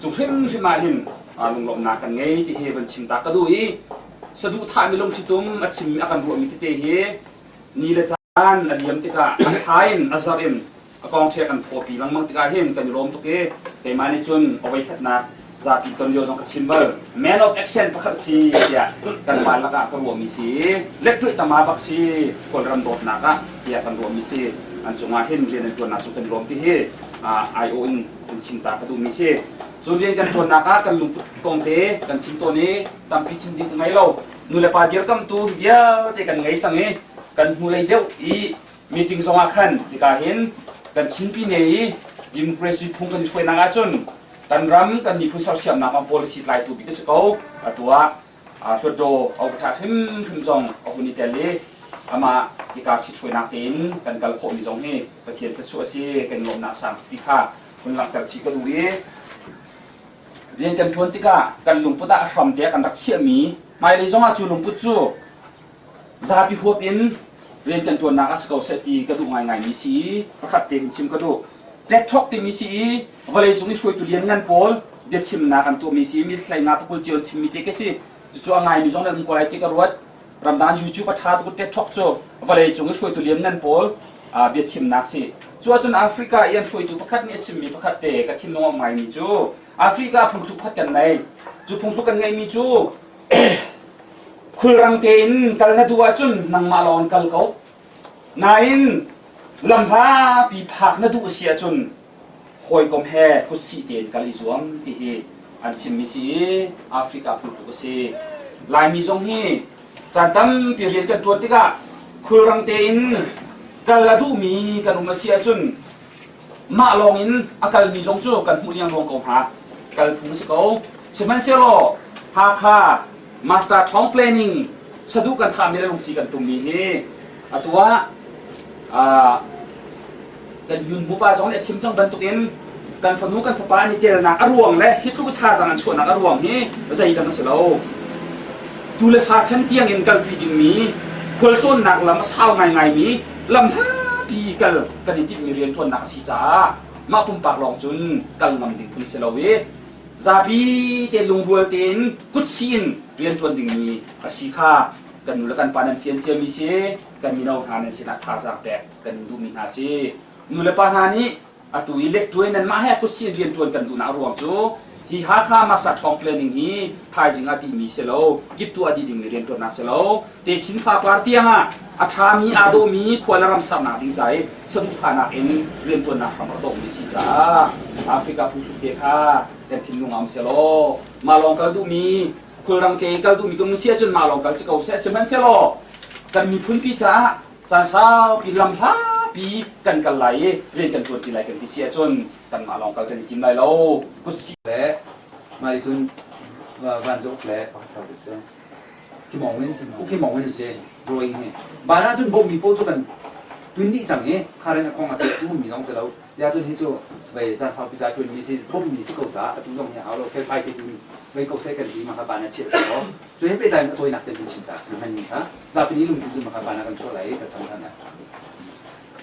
cu hrimhrim ah hin lunglawmhnak kan ngei ti hi van chim ta ka duh i saduhthahmi lungthlitum a chimmi a kan ruahmi tete hi ni le caan a liam tikah a thla in a zarh in a kong ṭhia kan phawpi lengmang tikah hin kan i lawm tuk i keimah nih cun a voikhatnak zapi ton lio zong ka chim bal man of action pakhat si tiah kan van lakah ka ruahmi si lettuih tama bak si kawlram dawtnak ah tiah kan ruahmi si an cungah hin rian an ṭuannak cu kan i lawm ti hi IO in kan chim ta ka duhmi si cu rian kan ṭuannak ah kan lungput kong te kan chim tawn i tampi chim ding ka ngei lo nulepa dirkamtu vialte kan ngei cang i kan hnulei deuh i meeting zongah khan hika hin kan Chinpi ne i democracy phung kan i hruainak ahcun kan ram kan miphun sersiamnak ah policy tlaitu bik a si ko. Atu ah Hlutdaw Aukatha hrimhrim zong a hun i tel i amah hika ṭhithruainak tein kan kal khawhmi zong hi Pathian thluachuah a si kan lawmhnak sang ti kha hun langhter chih ka duh i rian kan ṭuan tikah kan lungput ah a hram te kan rak chiahmi hmailei zongah cu lungput cu zapi huap in rian kan ṭuannak ah si ko seh ti ka duh ngaingaimi si i pakhat te hun chim ka duh. TED Talk timi si i vawleicung i hruaitu lianngan pawl Biachimnak an tuahmi si mi hlei nga pakul cio an chimmi te ke si. Cucu a ngaimi zong nan um ko lai ti ka ruat. Ramdang YouTube a ṭha tuk TED Talk cu vawlei cung i hruaitu lianngan pawl biachimnak si. Cu ahcun Africa i an hruaitu pakhat nih a chimmi pakhat te ka thinlung a ngaimi cu Africa phungthluk pakhat kan nei. Cu phungthluk kan ngeihmi cu khulrang tein kal na duh ahcun nangmah lawng in kal ko. Nain lamhlapi phak na duh si ahcun hawikom he kutsih tein kal i zuam ti hi an chimmi si i Africa phungtluk a si. Laimi zong hi caan tampi rian kan ṭuan tikah khulrang tein kal a duhmi kan um a si ahcun mah lawng in a kalmi zong cu kan hmuh liangluang ko hna. Kal phung a si ko. Sihmanhsehlaw Hakha Master Thawng Planning saduh kan thahmi le lungthli kan tummi hi atu ah kan yun mupa zong nih a chim cang bantukin kan fanu kan fapa an i telnak a ruang le hi tluk i thazaang an chuahnak a ruang hi zeidang a si lo. Tu le fa chan tiang in kalpi dingmi khualtlawnnak lam a sau ngaingaimi lam hlapi kal kan i timhmi rianṭuannak a si caah mah pumpak lawng cun kal ngam ding phun a si lo i zapi te lungrual tein kutsih in rianṭuan dingmi a si kha kan nu le kan pa nan fian ciami si kan mino hna nan sinah thazaang pek kan in duhmi hna si. Nu le pa hna nih atu i letṭuai nanmah he kutsih in rianṭuan kan duhnak ruang cu hi Hakha Master Ṭhawng Planning hi thaizing ah dihmi si lo, kiptu ah dih dingmi rianṭuannak si lo. Techin fapar tiang ah a ṭhami aa dawhmi khua le ram sernak ding ca i saduhthahnak in rianṭuannak hram a dawhmi si caah Africa phungthluk te kha kan thinlung ah um sehlaw mah lawng kal duhmi khulrang te kal duhmi kan si ahcun mah lawng kal si ko seh. Sihmanhsehlaw kan miphunpi caah caan saupi lam hlapi kan kal lai i rian kan ṭuan ti lai kan ti si ahcun kanmah lawng kal kan i tim lai lo. Kutsi le mah nih cun vanzawk le pakhat a si. Khi mong in u khi mong in si drawing hi. Van ah cun bawmmi pawl cu kan tun dih cang i kha ren a khong a si tu mi zong si lo. Ya cun hi cu vei caan saupi ca ṭuan mi si bawmmi si ko caah atu zong hi hau lo felfai te tun vei ko seh kan ti ma kha ban ah chiah si ko. Cu he pehtlai in a tawinak te kan chim ta na hman mi kha zapi nih lungtu cu ma kha ban ah kan chuah lai i ka cham than lai.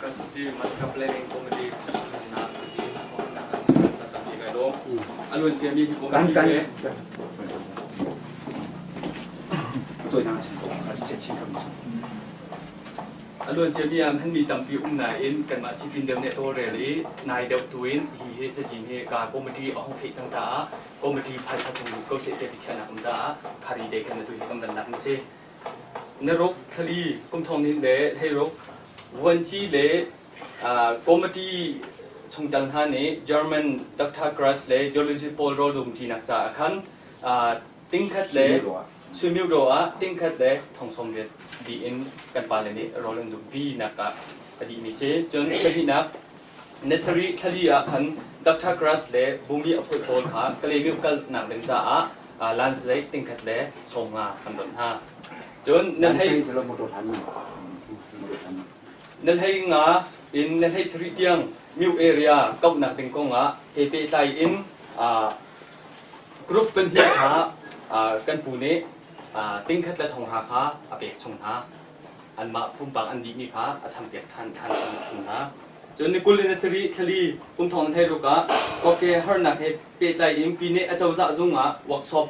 Custody Master Planning Committee na cazin tampi kai lawm. A luan ciami hi committee he A luan ciami ah hmanmi tampi um nain kanmah sipin deuh nih a tawlrel i nai deuh tu in hi hi cazin hi ka committee a hung feh cang caah committee phaisa chung lut ko seh te biachiahnak um caah khari te khan atu hi kan van lak mi si. Na ruk thlali kum thong nin le hleiruk vuanci le committee chungtel hna nih German Dr. Grass le geology pawl rawl dumṭinak caah khan tingkhat le suimiu ah tingkhat le thong 80 dih in kan pale nih rawl an dumpi nak ah a dihmi si. Cun pahnihnak Nesari thlali ah khan Dr. Grass le Bumi a phoih pawl kha Kalaymyo kalnak ding caah lanzei tingkhat le 50 kan donh hna. Cun nan hei nan hei nga in nan hei sarih tiang Myu area kauhnak ding kongah he pehtlai in group pahnih kha kan pu nih tingkhat le 1000 kha a pek chung hna. Anmah pumpak an dihmi kha a champiak than than chung hna. Cun ni 20 in a sarih thlali kum thong hlei ruk ah Koke harnak he pehtlai in Pyine acozah zung ah workshop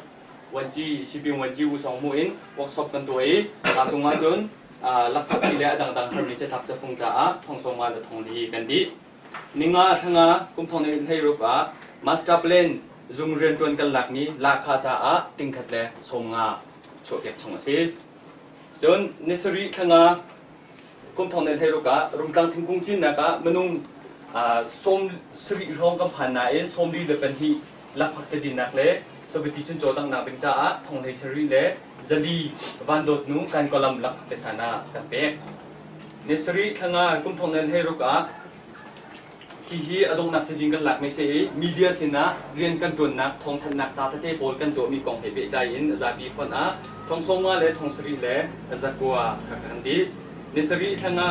vuanci sipin vuanci U Sawng Mu in workshop kan tuah i aa cung ah cun lakphakti le a dangdang harmi catlap cafung caah thong 50 le thong li kan dih. Ninga thlanga kum thong hlei ruk ah master plan zung rianṭuan kan lakmi lahkhah caah tingkhat le 50 chuahpiak chung a si. Cun ni sarih thlanga kum thong ne hlei ruk ah Rungtlang thingkung cinnak ah minung 70 hrawng kan phan nain 42 lakphak tadinnak le Sabati chuncaw danghnak ding caah thong 17 le 400 Vandawt nu kan kolam lakphak te sana kan pek. Ni sarih thlanga kum thong ne hlei ruk ah hihi a donghnak cazin kan lak mi si i media sinah rian kan ṭuannak thawngthanhnak ca tete pawl kan tuahmi kong he pehtlai in zapi fonh ah thong 50 le thong sarih le zakua kha kan dih. Ni sarih thlanga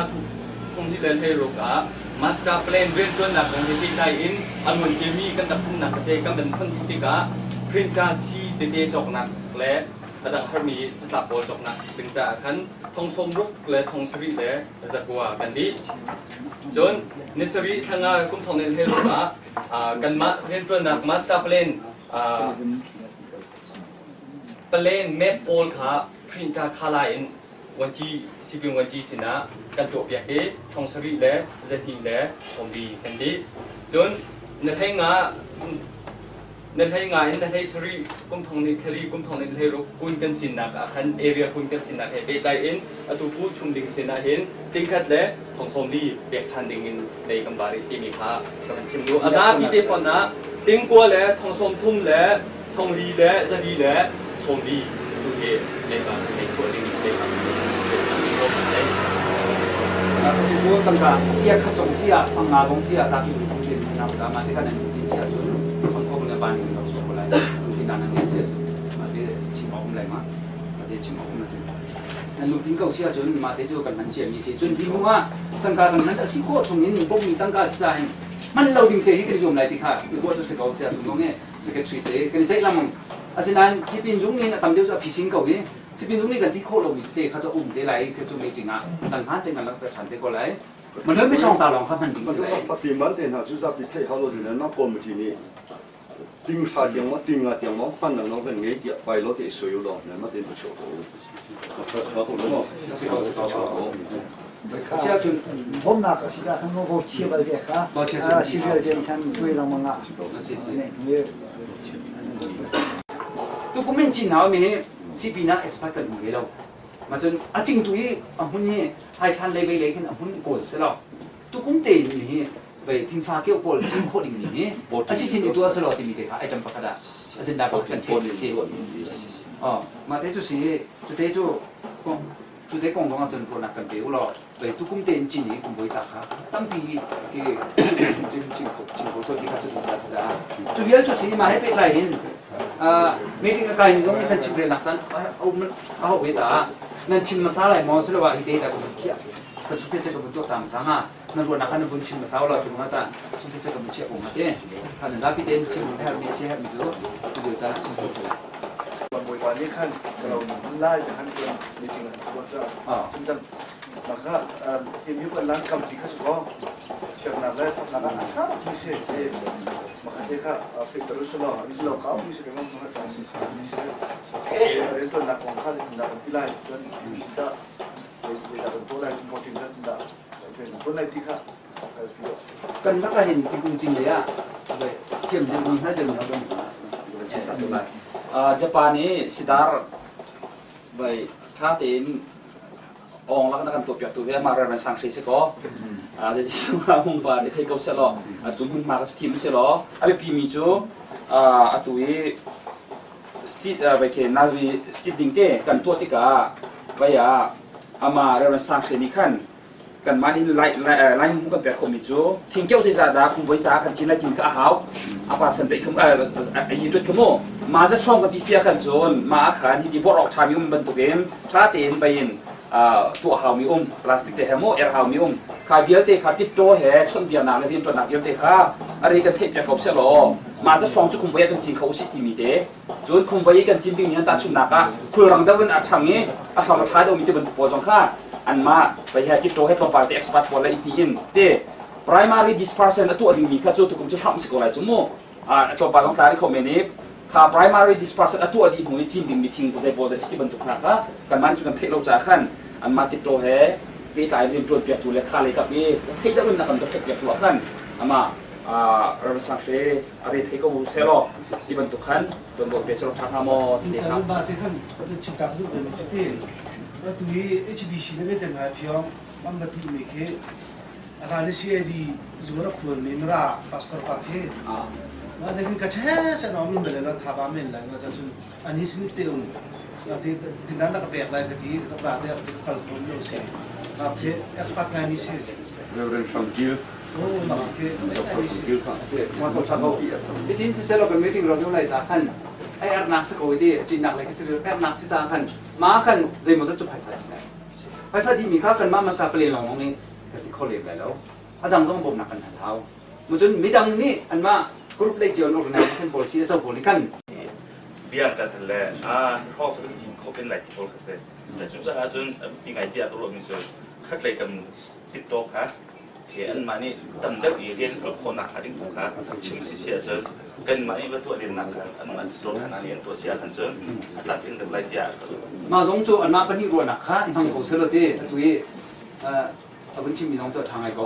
thong hnih le 16 ah master plan rianṭuannak kong he pehtlai in a luan ciami kan rak phunnak tete kan van phun dih tikah printer sii tete cawknak le a dang harmi catlap pawl cawknak ding caah khan thong 60 le thong sarih le zakua kan dih. Cun ni sarih thlanga kum thong nih hlei ah kanmah rianṭuannak master plan Plan map pawl kha printer khala in vuanci sipin vuanci sinah kan tuahpiak i thong sarih le zahnih le sawmli kan dih. Cun na hlei nga na hlei nga in na hlei sarih kum thong nih thlali kum thong nih hlei ruk kun kan sinnak ah khan area kun kan sinnak he pehtlai in atu pu chum ding sinah hin tingkhat le thong sawmli pek ṭhan ding in lei kan ba rih timi kha ka van chim duh. A zapi te fawn ah tingkua le thong sawm thum le thongli le zali le sawmli tu hi leiba lei chuah ding leiba Cu tangka pia khat zong si ah fang nga zong si ah zapi lu thong tin na ta ma te kan an tin si ah cun som ko na ban in so ko lai tu tin nan ngai si ah cun ma te chim awk um lai ma ma te chim awk um na cun nan lu tin ko si ah cun ma te cu kan man cia mi si cun hi hnu ah tangka kan man a si khawh chung in bom mi tangka si ca hin man lo ding te hi kan zuam lai ti kha i ruah cu si ko si ah cun nge secretary si kan i ceih lengmang. Asinain sipin zung nih a tam deuh cu a phisin ko i sipin zung nih kan ti khawh lomi tete kha cu a um te lai khi cu meeting ah kan hmaan te kan langhter ṭhan te ko lai. Manuel misawng ta lawng kha hman ding si lai. Pati man te hna cu zapi theih hau lo zin na committee nih ting hra tiang maw ting nga tiang maw hman nan kan ngei tiah pai lo te soi u law nan ma ten chuah ko. Chuah ko lo. Si ko si ko. Sia cun bawmnak a si ca khan vo chia bal ve kha serial den khan tuai lengmang ah si si tu kum chin hau mi hi CP na expert kan hmu ve lo ma cun a cing tu hi a hmun hi hai thlan lei vei lei khin a hmun kawl se lo tu kum te ni hi vei thingfa keu pawl cin khawh ding mi hi a si chin i tu a se lo timi te kha item pakhat ah agenda pakhat kan check si oh ma te cu si cu te cu Cu te kong zong ah cun ruahnak kan pe u law vei tukum tein cin i kumvoi ca kha tampi ki cin cin kho cin kho so ti kha si ta si caah cu vial cu si ma he pehtlai in meeting a kai zong nih kan chim relnak caan a um a hau ve caah nan chim hmasa lai maw siloah hi te ta ka vun khiah ka chu pe che ka vun tuak ta hmasa hnga nan ruahnak kha nan vun chim hmasa law cu nga ta chu pe che ka vun chiah ko hnga te kha nan zapi tein chim herh mi si herh mi cu tu lio caan ah chim kho si lai. Bawipa nih khan ka lo nun lai ti khan tuan meeting an tuah caah cun maka hi mi kan lang kam ti kha su ko siaknak le thawknak ah a tha mi si si maka te kha filter su lo mi lo ka mi si ma ma ta si si rian tuannak kong kha da kan ti lai tuan da da kan tuah lai voting da da tuan lai ti kha Kan lak ah hin tikung cing lei ah thiam deuh mi hngal deuh mi ho kan Japan i sidar vai tha tein ong lak na kan tuah piak tu hi amah Reverend Sang Hri si ko. Zeiti hung pa nih thei ko seh law atu hmun hma ka thim si law a biapi mi cu atu i sit vai ke nazi sit ding te kan tuah tikah vai ah amah Reverend Sang Hri nih khan kanmah nih Lai mu kan pek khawhmi cu thingkeuh zeizah dah phungvoi caah kan cin lai tin kha a hau a pa san te khum a yi ṭut khamu ma za hrawng kan ti sia khan cun ma ah khan hi ti vorh awk ṭhami um bantukin ṭha tein bayin tuah haumi um plastic te he mu er haumi um kha vialte kha titṭaw he chawnhbiaknak le rianṭuannak vialte kha a re kan theihpiak ko seh law ma za hrawng cu khumvoi ah cun cin kho usih timi te Cun khumvei i kan cin dingmi an tahchunhnak ah khulrang deuh in a ṭhang i a hram a ṭha deuhmi ti bantuk pawl zong kha anmah vei titṭaw he tlawmpal te expert pawl le i hnih in te primary dispersion a tuah dingmi kha cu tukum cu hramh si ko lai cu mu a tlawmpal zong tla rih kho men i kha primary dispersion a tuah dih hnu i cin dingmi thing zei pawl dah si ti bantuk hna kha kanmah nih cu kan theih lo caah khan anmah titṭaw he pehtlai rian ṭuan piaktu le kha lei kap i theih deuh in na kan dothlat piaktu ah khan amah Rev. Sang Hre a re thei ko selaw ti bantuk khan tuanvo pe selaw ṭha hnga maw ti kha. Ba te khan chim tak duh ve mi si ti tu hi HBC na ve tem hai phiong am ba tu mi khi a ni CAD zu rak tuan mi mara pastor pa khi ma ne kin ka the se no min bele la tha ba men lai ma cha chun ani sin te um ti tinan na ka pek lai ka ti rak ra te kal ko lo si ma che expert ngai mi si Reverend Frank Gill Hitin siselaw kan meeting ro lai ca khan ai ernak si ko ti cinnak le khi ernak si ca khan ma khan zeimaw zat cu phaisa di lai phaisa di mi kha kan mah master plan lawng nih kan ti kho lem lai lo a dang zong bawmnak kan hal hau mucun midang nih anmah group lei cio organization pawl CSO pawl nih khan bia kan hal le a hrawk cu kan cin khop in lai ti pawl kha si cucaah cun a biapi ngai tiah ka ruahmi cu khatlei kan TikTok ha. He anmah nih tam deuh i rian kal khawhnak hnga ding tu kha chim si si ahcun kanmah nih va tuah lennak khan anmah slogan nih an tuah si ahkhan cun a tlamtling deuh lai tiah ka ruah. Mah zong cu anmah pahnih ruahnak kha i hmang ko selaw ti atu i a vun chimmi zong cu a ṭha ngai ko.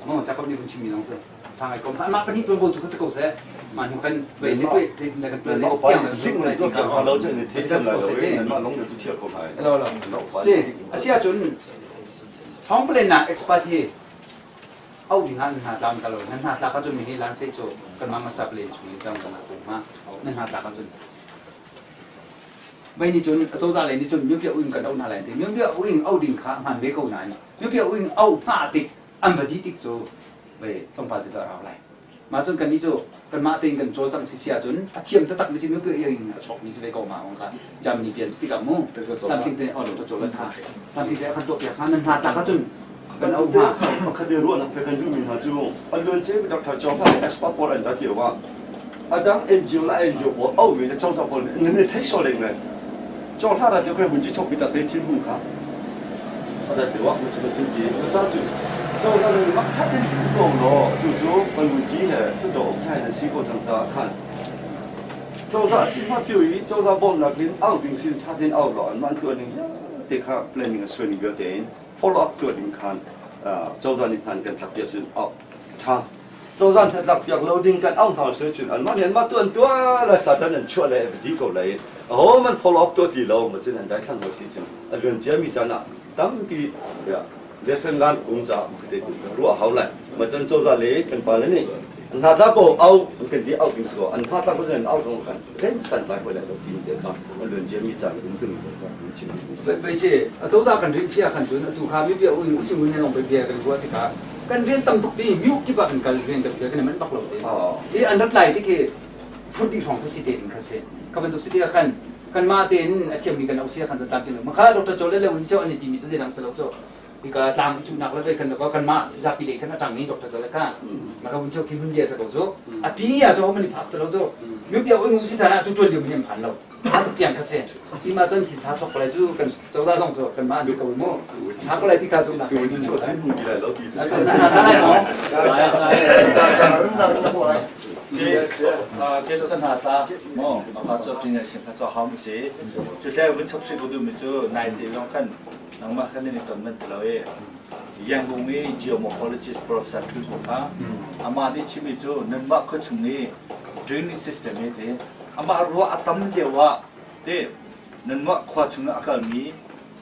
Maw Jacob nih vun chimmi zong cu ṭha ngai ko. Anmah pahnih ṭuanvo tu kha si ko seh. Mah hnu khan vei le tuah zeitin dah kan tuah zei tiang kan tuah lai ti kha. Lo lo. Si a si ahcun thawngpalen expert hi au ding ah nan hna tla ta lo. Nan hna tlak ahcun mihi lan seh cu kanmah master plan chung in kan kan ko hnga. Nan hna tlak ahcun Vai nih cun acozah lei nih cun myopia uing kan auh hna lai ti. Myopia uing auh ding kha hmaan ve ko nain myopia uing auh hna tik an va dih tik cu vai tlawmpal te cu a rau lai. Mah cun kannih cu kanmah tein kan cawlcangh si si ahcun a thiam taktak mi si myopia uing a chawk mi si ve ko ma ong kha Germany pian si tikah mu tlamtling te oh lo cawl kha tlamtling te kan tuah piak hna nan hna tlak ahcun kan auh hna. Pakhat in ruahnak pe kan duhmi hna cu a luan ce Dr. Chawfa expert pawl an rat lio ah adang NGO la NGO pawl auhmi le cozah pawl nih nan i theih sual leng ngai. Chawhla rat lio kan hun ci chok bi tak te thin hung kha rat lio ah mun cu kan ti ca cu cozah nih mak that in ko law tu cu kan hun ci he tu do thai na si ko cang ca khan cozah ti ma pio i cozah bawmnak in au ding sin tha tin au lo an man tuan ning te kha planning a suai ning vialte in follow up tuah ding khan cozah nih hman kan tlak piak sin au tha cozah hna tlak piak lo ding kan au hna se cun anmah nih anmah tuan tua la satan an chuah le di ko lai aho man follow up tuah ti lo ma cun an dai thlang hoi si cun a luan cia mi caan ah tampi ya lesson lan kung ca te tu ruah hau lai ma cun cozah le kan pa le nih an hna tla ko au an kan ti au ding so an hna tla ko an au zong kan zen san tlai hoi lai lo tin te kha a luan cia mi caan um tu chim. Bai si a cozah kan rin sia khan cun atu kha mi bia un usi mun ne long bia kan ruah tikah kan rian tam tuk ti miu kip ah kan kal rian kan kan man bak lo te i an rat lai ti khi phut di hrawng kha si te ding kha si ka bantuk si ti khan kan ma tein a thiam mi kan au sia khan cun tlam ti lo ma kha Dr. Chole le un cho an ti mi cu zeidang se lo cho ka tlang i cuhnak le kan ko kan mah zapi lei khan a tang i Dr. Chole kha ma ka un cho khi hun bia sa ko cu a pi a cho man phak se lo cu mi bia ung si chana tu tuan liu mi phan lo a tiang kha se ti ma cun thin tha chok lai cu kan cozah zong cu kan mah an si ko mu tha ko lai ti kha cu nak tu cu thin hung ti lai lo ti cu Ke cu kan hna tla mo ma cu pin sin kha cho hau mi si cu tle vun chap si ko du mi cu nai te long khan nangmah kan ni ton man ti lo e Yangon i geomorphologist professor Thu Ho kha amah nih chimi cu nanmah khuachung i drainage system he te amah ruah a tam lio ah te nanmah khua chung ah a kalmi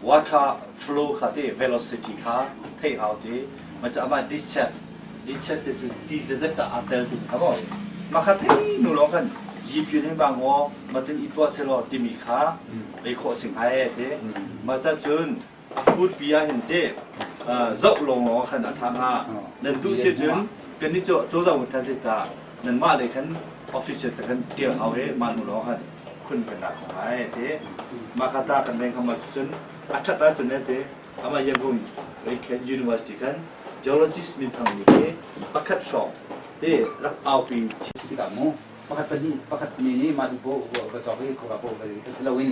water flow kha te velocity kha theih hau te ma cu amah discharge discharge te cu ti zezet ta aa tel ding kha maw mah kha thei nu lawng khan GPU nih ma ngaw ma cun i tuah selaw timi kha ei khawh sing hai te ma ca cun a food pi ah hin te zoh lawng lawng khan a tha hnga nan duh si cun kan ni cu cozah mun than si ca nan mah le khan official te khan tial hau he mah nu lawng khan khun kan dah kho ngai te mah kha ta kan reng kha cun a that ah cun te ama Yangon University khan geologist min thang ni ke pakhat hrawng te rak aupi. Tikah mu pakhat pahnih pakhat ni nih mah duh po va cawk i khoka po va ka si loin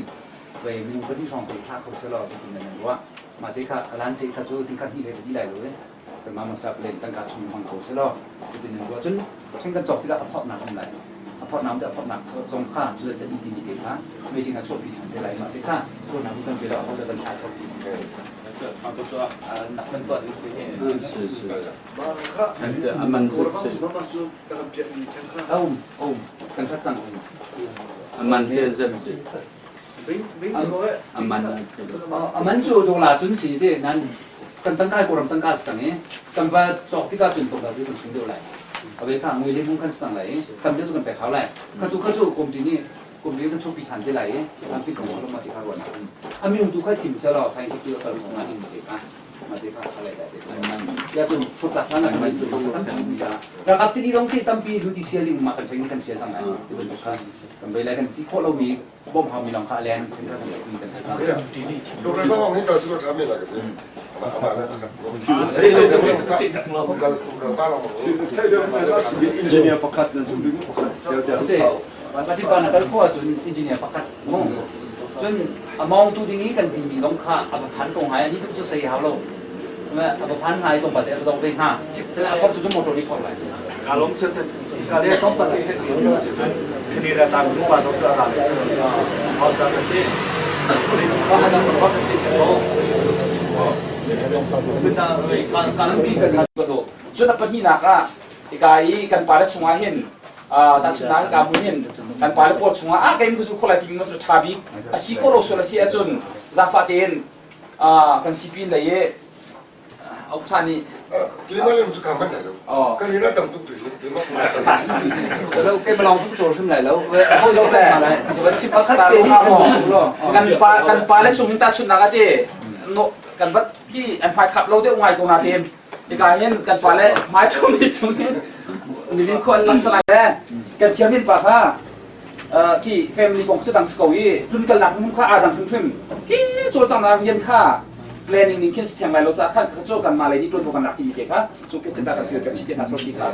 vai minung pahnih hrawng te thla kho selaw ti nan ruah mah te kha alan sei kha cu tingkhat hnih le di lai lo e kan mama sap len tangka chung hmang kho selaw ti nan ruah cun theng kan cawk tikah a phorhnak um lai a phorhnak te a phorhnak zong kha cu ka ti timi te kha meeting a chuahpi than te lai mah te kha ruahnak kan pe lo ho kan thla chuahpi. Aum aum kan khat cang um. Aman te zem si. Aman. Aman cu dongla cun si te nan kan tangka koram tangka sang i kan va cawk tikah cun tokla cu kan sung deuh lai. Abe kha ngui le hung kan sang lai i tam deuh cu kan pek hau lai. Kha tu kha cu komti nih komti kan chupi than te lai i lam ti ko lo ma ti kha ruan. Ami um tu kha thim selo thai tu kal ma ding te ka. Rakap ti dong khi tampi lu ti sial ding ma kan cheng kan sial cang lai ti bantuk kha kan bei lai kan ti khawh lomi bom hau mi long kha len kan kan mi kan Dr. Song hi kal silo tha me la ka ti. Engineer pakhat nan sum ding Mati pa na kal kho ahcun engineer pakhat mu cun among tu ding i kan timi zong kha a va than ko ngai ani tu cu sei hau lo. A va phan hnga i tlawmpal te a va zoh ve hnga. Sinain a phorh tu cu motor nih phorh lai. Ka lawm se te ka le tom pa le khani ra ta nu pa to cha ra le hau cha ka te Cun a pahnihnak ah hika i kan pale chungah hin tahchunhnak hika hmun hin kan pale pawl chungah ah kei mu kho lai timi cu ṭha bik a si ko lo sual a si ahcun zaangfah tein kan sipin lei i Okcha nih Keimah lam cu kam lai lo. Kan rin tam tuk tu keimah Lo ke malong tuk chol hrim lai lo. Asi lo le. Va chim pakhat te ni kan pa kan pa le chung hin ta chun nak ate no kan vat ki an hmai khap lo deuh ngai ko na tem. Hika hin kan pa le hmai thum ni chung hin nilin khu an lang salai le kan chairman pa kha khi family kong cu dang si ko i tlunkalnak hmun kha aa dang hrimhrim khi cawlcanghnak rian kha planning ning khin si theng lai lo ca khan kha cu kanmah lei nih ṭuanvo kan lak timi te kha cu phe cita kan thil kan chim te hna so ti kha.